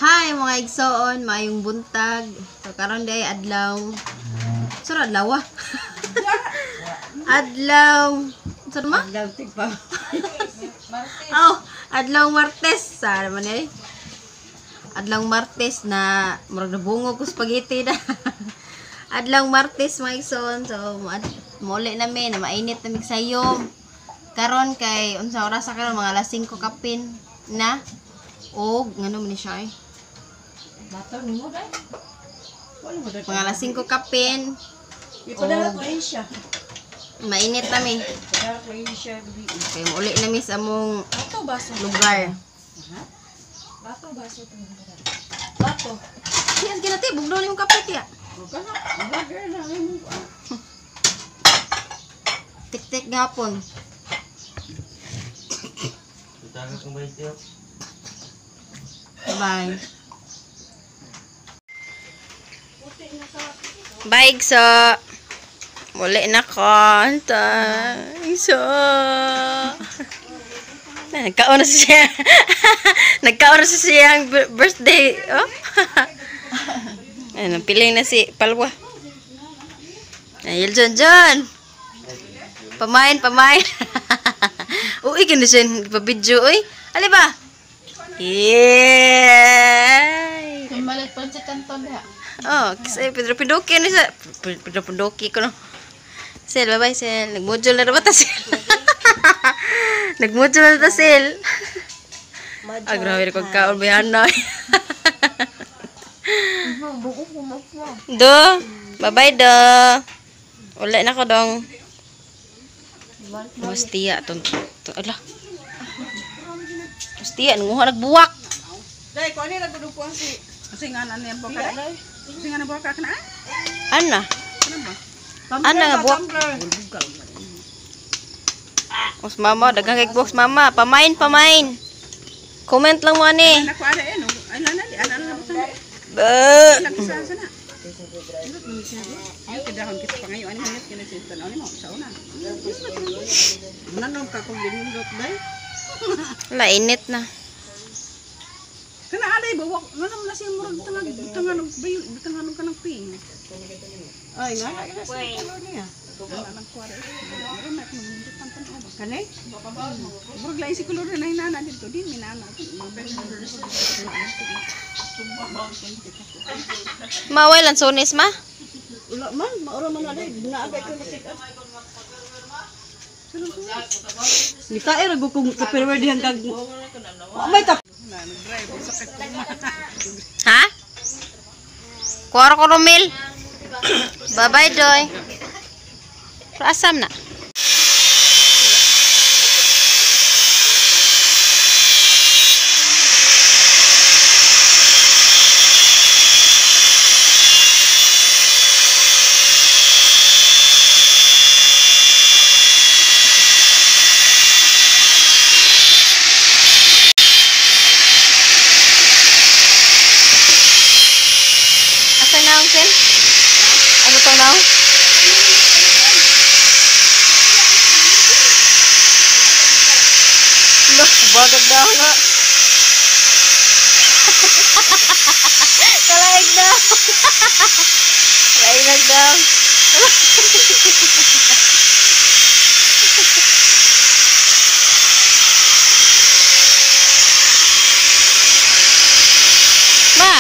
Hi mga igsoon, maayong buntag. So karon day adlaw. Sura adlaw ah. Adlaw. Sura ma? Adlaw tigpa. Oh, adlaw Martes sa man eh. Adlaw Martes na murag nabungog ko spaghetti na. Adlaw Martes mga igsoon. So muli na mi na mainit na mig sayom. Karon kay unsa oras sa karon, mga alas 5 kapin na. Og ngano man ni siya eh. Bato nimo dai. Wala mo dai. Mga alas 5 kapin. Ipadala ko siya. Mainit na mi. Padala ko siya gabi. Kay muli na mi sa among Bato baso. lugar. Bato baso to. Bato. Yes, ginati bugdo ni mong kape tiya. Ka na. Vlogger na mo. Tik-tik gapon. Bye. Bye, so. Muli na ko. So. Nagkaon na siya. Nagkaon na siya ang birthday. Oh. Ayun, piling na si Palwa. Ayun, John, John. Pamain, pamain. Uy, ganda siya. Pa-video, uy. Ali ba? Yeah! Malit pa sa kanton ha. Oh, kasi Pedro Pindoki ni sa Pedro Pindoki ko no. Sel, bye-bye, Sel. Nagmodule na ba ta, Sel? Nagmodule na ta, Sel. Ah, grabe ko kaon bayana. Do, bye-bye do. Wala na ko dong. Mustiya ton. Ala. Mustiya nguha nagbuwak. Dai ko ani ra gud si singan ani ang buka dai. Singan ang buka kana. Ana. Ana nga buwak. Os mama, daghang kay box mama. Pamain, pamain. Comment lang mo ani. Ana ko ara eh no. Ay lana di ana na butang. Ba. Lang sa sana. Ay kadahon kita pangayo ani manit kini sa tan ani mo sa una. Nanom ka kung linundot dai. Wala, init na. Kana alay bawak nganom na siya murag tangag butangan og bayo butangan og kanang ping. Ay nga na sa color niya. Kani? Murag lain si color na hinana dito din minana. Maway lang sonis ma. Wala man, maura man alay, naagay ko nakita. Nitae ra kung tupperware dihan kag may tap. Ha? Kuwaro ko Romil. Bye-bye, Doy. Asam na. Asa na ang Sel? Ano to now? Loh, bagag daw nga. Kalaig daw. Kalaig daw. Ma,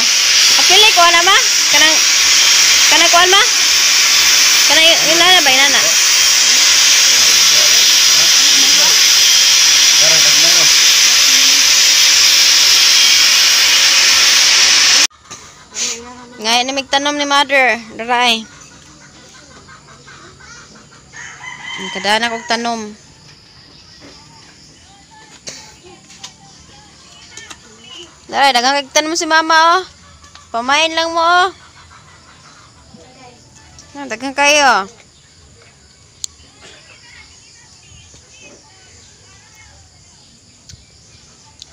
apili ko na ma? Kanang kanang kuan ma? Kanang inana ba inana? Ngayon na migtanom ni mother, daray. Kadana kog tanom. Daray, daghang kag tanom si mama oh. Pamain lang mo oh. Ah, daghang kayo.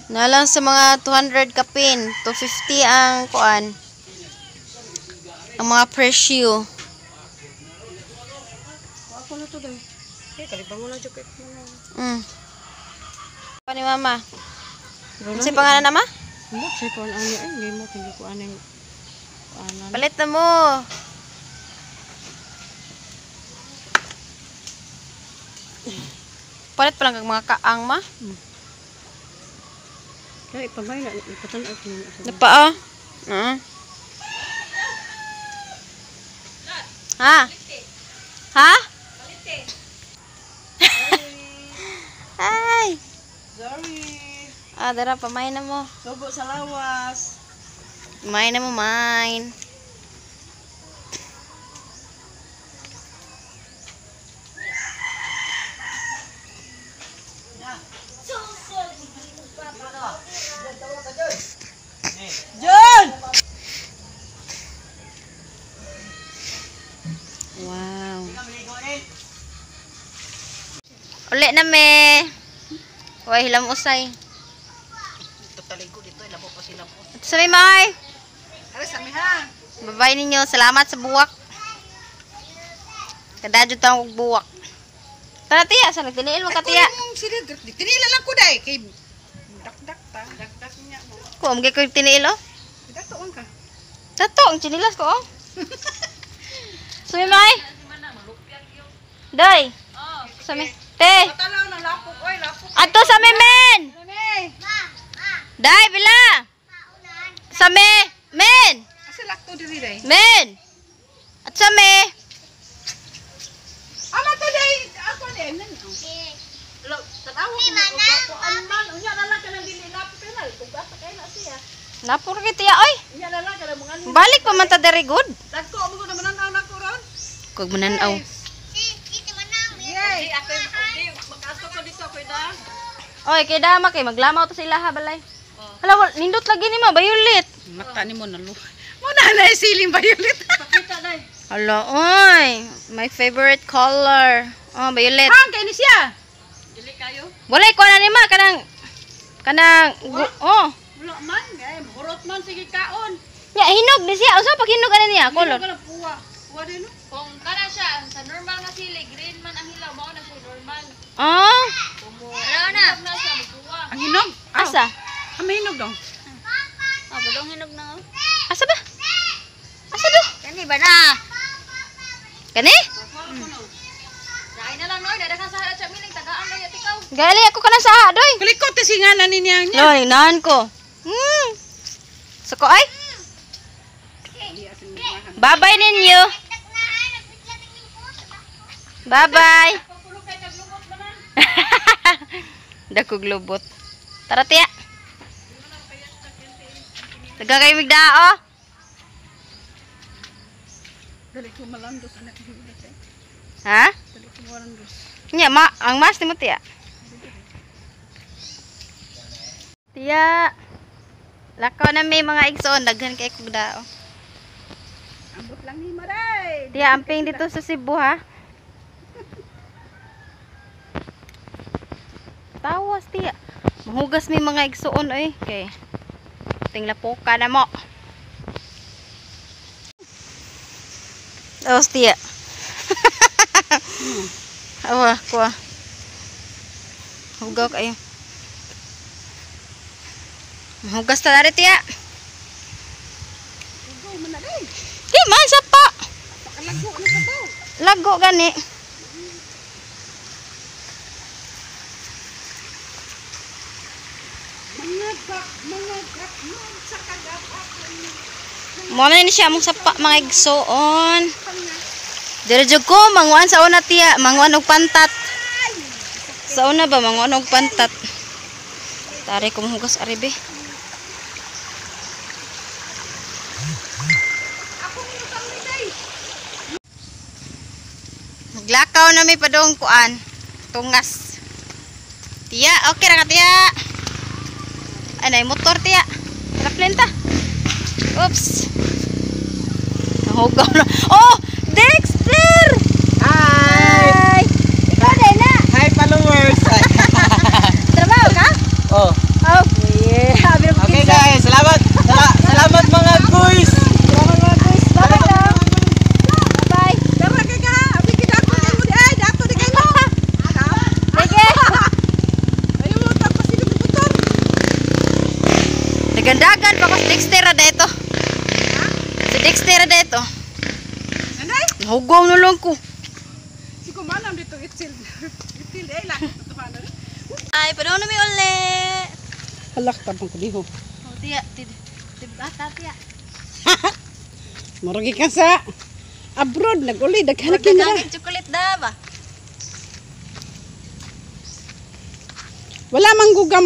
Nalang sa mga 200 kapin, 250 ang kuan. Ang mga presyo. Ako na to dai. Eh kalibang mo na jud kay. Pa ni mama. Unsa pangalan na ma? Mo check on ani ay hindi mo tinggi ko aning anan. Palit na mo. Palit pa lang kag mga kaang ma. Kaya ipamay na ipatan-aw ko nila. Napa ah. Oo. Ha? Ha? Ay. Sorry. Ah, dara pamain na mo. Subo sa lawas. Mine na mo, mine. John! Wow. Uli na me. Uy, hilam usay. Ito sa may may. Ara sa mi ha. Bye-bye ninyo. Salamat sa buwak. Kadadyo tang og buwak. Tara tiya, sa nagtiniil mo ka tiya. Sila tinila lang ko dai kay dakdak ta. Dakdak niya mo. Ko amgay ko yung tiniil oh. Datoon ka. Tato ang chinilas ko oh. Sumi may. Day. Sumi. Te. Patalaw na lapok oy, lapok. Ato sa mi men. Mami. Day bila. Sa mi. Men. Asa lakto diri dai? Men. At sa mi. Ama to dai, ako dai nan. Lo, tanawa ko man unya na lang kanang dili lapok kay na. Ugata kay na siya. Napur kay tiya oy. Unya na lang kanang mga Balik pa man ta diri good. Dagko mo ko naman ang anak ko ron. Kog mananaw. Yay. Ako makato ko dito ko da. Oy, kay dama kay maglamaw to sila ha balay. Hala, nindot lagi ni ma, violet. Mata ni mo na lo. Mo na na siling violet. Pakita dai. Hala, oy, my favorite color. Oh, violet. Hang kay ni siya. Dili kayo. Walay ko na ni ma kanang kanang oh. Wala man, eh hurot man sige kaon. Nya hinog ni siya. Unsa pag hinog ani niya color? Wala puwa. Puwa din no. Kung kana siya, sa normal nga sili, green man ang hilaw, mao na siya normal. Ah, Wala na. Na siya, magkuha. Ang hinog. Aw, asa? Ang hinog dong. Ah, balong hinog na. Asa ba? Asa do? Kani ba na? Kani? Dai na lang noy, dada ka sa halat sa miling, tagaan na yat ikaw. Gali ako kana sa doy. Kulikot si nga na niya niya. No, inahan ko. Suko ay. Bye-bye ninyo. Bye-bye. Dakog lubot. Tara tiya. Daga kayo migdao. Dali ko malandos anak ko. Ha? Dali ko malandos. Nya ma ang mas nimo tiya. Tiya. Lakaw na may mga igsoon daghan kay kog dao. Ambot lang ni Maray. Tiya amping dito sa Cebu ha. Tawas tiya. Mahugas mi mga igsoon oy kay tinglapoka na mo. Tawas tiya. Awa kuha. Hugaw kayo. Mahugas ta dari tiya. Hugaw man na day. Di man sapa. Pakalago na sa baw. Lago gani. Mga bak, mga bak, sa kagap ako. Mo man ni siya among sapa mga igsoon. Dire jud ko manguan sa una tiya, manguan og pantat. Sa una ba manguan og pantat. Tari ko mahugas ari be. Maglakaw na may padong kuan. Tungas. Tiya, okay ra ka tiya. Ay, nay motor tiya. Tara ta. Oops. Nahugaw na. Oh, Dexter! Hi! Hi! Ikaw din na. Hi followers! Trabaho ka? Oh. Oh, yeah. Abi na Okay guys, salamat. Salamat mga guys. Salamat mga guys. Bye-bye daw. Bye-bye. Tara kay ka, abi kita ko kay mo di ay dato di kay mo. Sige. Ayo mo tapos sila motor. Naganda Brad, bako si Dexter ra ito. Si Dexter ra ito. Anay? Nahugaw na lang ko. Si kumanam dito itil. Itil ay lang. Ay, panahon na mi uli. Halak tapang ko diho. Oh, tiya, tiya, tiya, tiya. Murag ka sa abroad naguli daghan na kinara. Daghan chocolate da ba? Wala man guga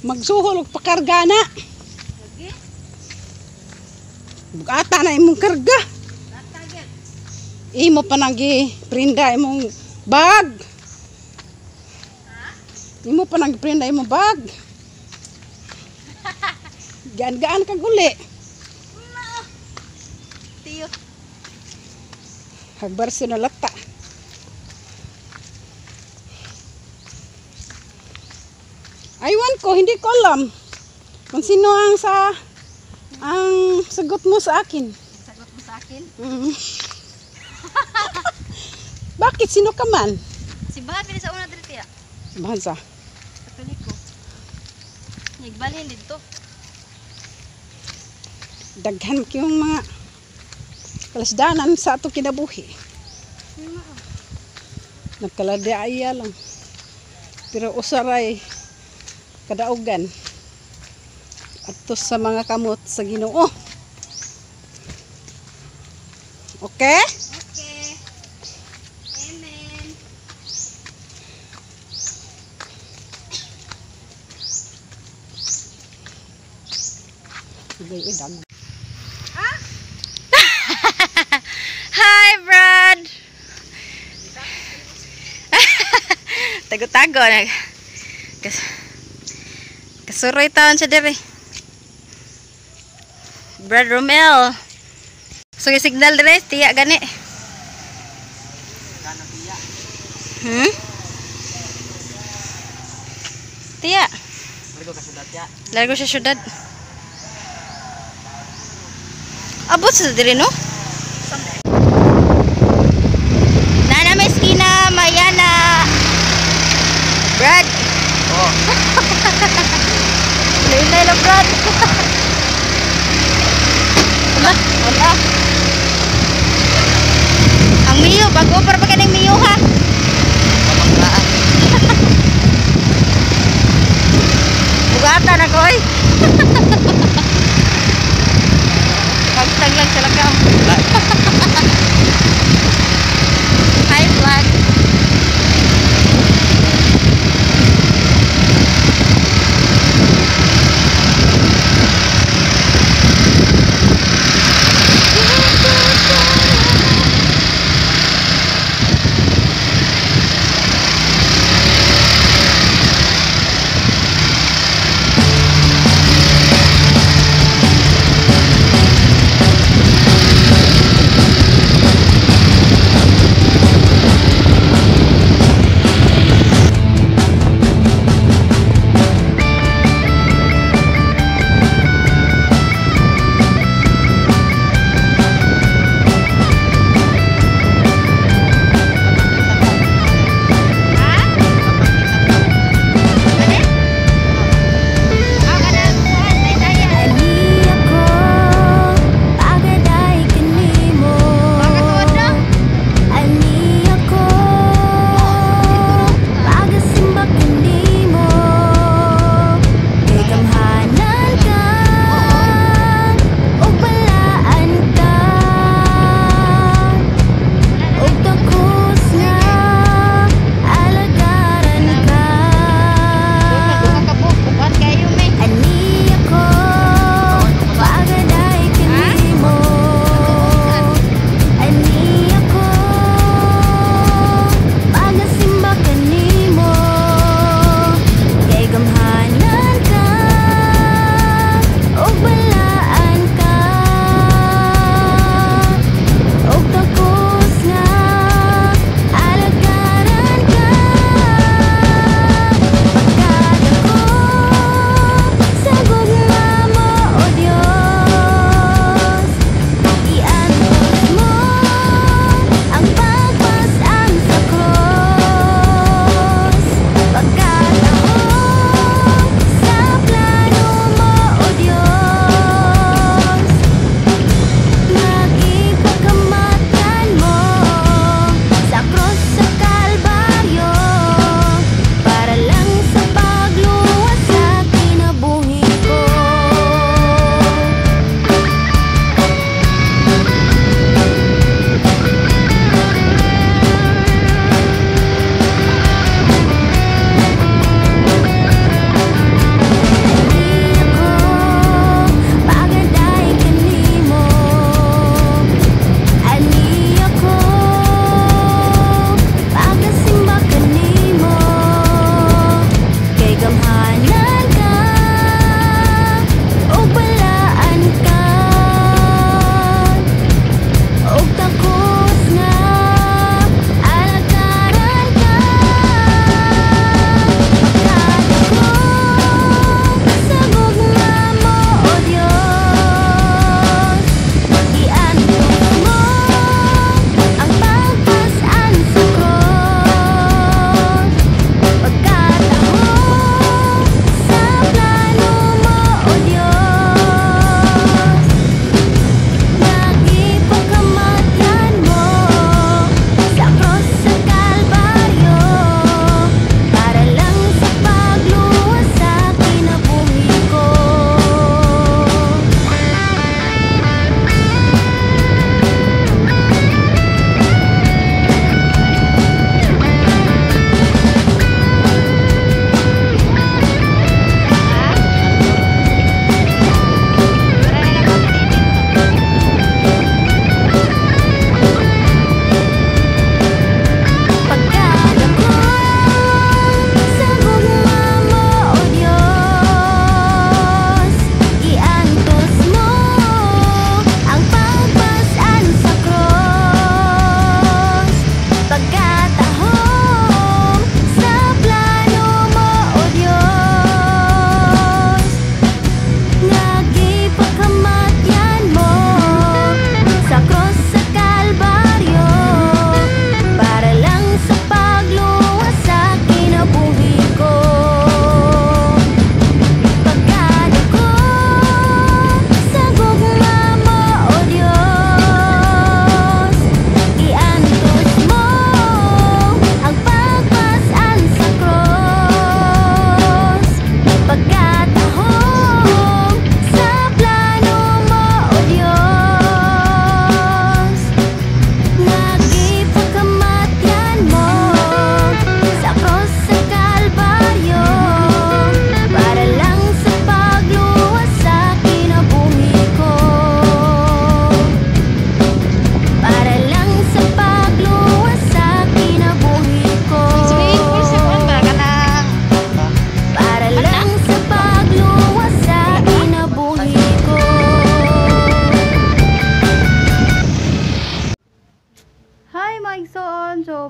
magsuhol og pakarga na. Bugata na imong karga. Imo pa nang gi-prinda imong bag. Imo pa nang gi-prinda imong bag. Gaan-gaan ka guli. Tiyo. Hagbar sinalata. Aywan ko, hindi ko alam kung sino ang ang sagot mo sa akin. Sagot mo sa akin? Mm. Bakit? Sino ka man? Si Bahan pili sa una diri tiya. Simbahan sa. Katoliko. Nagbalhin dito. Daghan kayong mga kalasdanan sa ato kinabuhi. Nagkaladaya lang. Pero usaray kadaugan adto sa mga kamot sa Ginoo. Okay? Okay. Amen. Sige, idag. Hi, Brad. Tago-tago nag. Kasuroy taon siya dere. Brad Romel. So signal dere tiya gani. Tiya. Largo ka syudad ya. Largo sa syudad. Abot sa dere no? Nana may skina, Mayana. Brad. Oh. Lain lang, Brad. Wala, wala. Ang Mio, bago para pa kaning Mio ha. Pamanglaan. Bugata na ko oy. Pagtang lang sila ka. Hi vlog.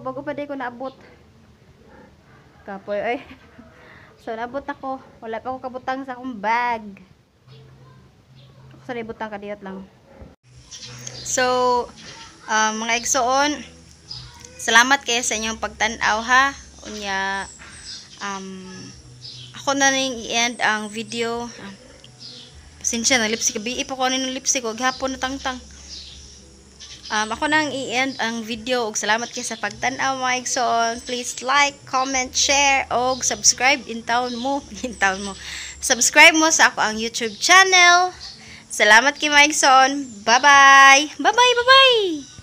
Bago pa di ko naabot. Kapoy ay. So naabot ako. Wala pa ako kabutang sa akong bag. Ako sa butang kadiyot lang. So, mga igsoon, salamat kayo sa inyong pagtan-aw ha. Unya, ako na ning i-end ang video. Ah, pasensya na lipstick. Bi pa ko ano ng lipstick. Huwag hapon na tangtang. Ako nang i-end ang video ug salamat kayo sa pagtan-aw, mga igsoon. Please like, comment, share og subscribe in town mo. In town mo. Subscribe mo sa ako ang YouTube channel. Salamat kay mga igsoon. Bye-bye. Bye-bye, bye-bye.